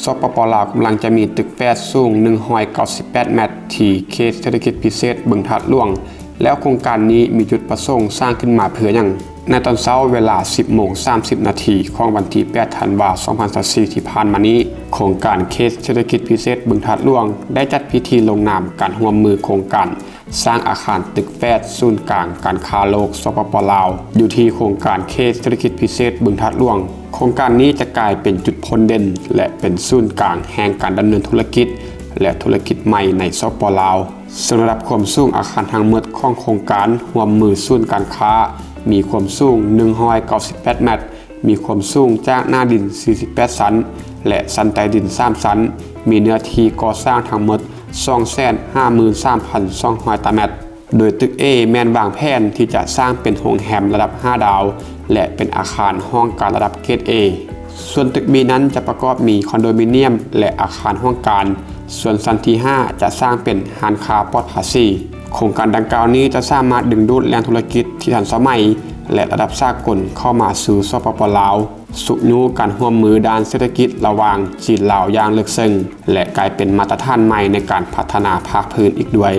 ສປປ ລາວ ກຳລັງຈະມີຕຶກແຟດສູງໜຶ່ງຮ້ອຍເກົ້າສິບແປດແມັດ ທີ່ເຂດເສດຖະກິດພິເສດບຶງທາດຫຼວງ ແລ້ວໂຄງການນີ້ມີຈຸດປະສົງສ້າງຂຶ້ນມາເພື່ອຫຍັງ? ໃນຕອນເຊົ້າເວລາສິບໂມງສາມສິບນາທີຂອງວັນທີແປດທັນວາ ສອງພັນຊາວສີ່ ທີ່ຜ່ານມານີ້, ໂຄງການເຂດເສດຖະກິດພິເສດບຶງທາດຫຼວງ ໄດ້ຈັດພິທີລົງນາມການຮ່ວມມືໂຄງການ ສ້າງອາຄານຕຶກແຟດສູນກາງການຄ້າໂລກ ສປປ ລາວ ຢູ່ທີ່ໂຄງການເຂດເສດຖະກິດພິເສດບຶງທາດຫຼວງ. ໂຄງການນີ້ຈະກາຍເປັນຈຸດພົ້ນເດັ່ນ ແລະ ເປັນສູນກາງແຫ່ງການດຳເນີນທຸລະກິດ ແລະ ທຸລະກິດໃໝ່ໃນ ສປປ ລາວ. ເຊິ່ງລະດັບຄວາມສູງອາຄານທັງໝົດຂອງໂຄງການຮ່ວມມືສູນການຄ້າ ມີຄວາມສູງໜຶ່ງຮ້ອຍເກົ້າສິບແປດແມັດ, ມີຄວາມສູງຈາກໜ້າດິນສີ່ສິບແປດຊັ້ນ ແລະ ຊັ້ນໃຕ້ດິນສາມຊັ້ນ, ມີເນື້ອທີ່ກໍ່ສ້າງທັງໝົດສອງແສນຫ້າໝື່ນສາມພັນສອງຮ້ອຍຕາແມັດ. ໂດຍຕຶກ A ແມ່ນວາງແຜນທີ່ຈະສ້າງເປັນໂຮງແຮມລະດັບຫ້າດາວ ແລະ ເປັນອາຄານຫ້ອງການລະດັບເກຣດ A. ສ່ວນຕຶກ B ນັ້ນຈະປະກອບມີຄອນໂດມິນຽມ ແລະ ອາຄານຫ້ອງການ, ສ່ວນຊັ້ນທີຫ້າຈະສ້າງເປັນຮ້ານຄ້າປອດພາສີ. ໂຄງການດັ່ງກ່າວນີ້ຈະສາມາດດຶງດູດແຫຼ່ງທຸລະກິດທີ່ທັນສະໄໝ ແລະ ລະດັບສາກົນເຂົ້າມາສູ່ ສປປ ລາວ, ຊຸກຍູ້ການຮ່ວມມືດ້ານເສດຖະກິດລະຫວ່າງຈີນ-ລາວຢ່າງເລິກເຊິ່ງ ແລະ ກາຍເປັນມາດຕະຖານໃໝ່ໃນການພັດທະນາພາກພື້ນອີກດ້ວຍ.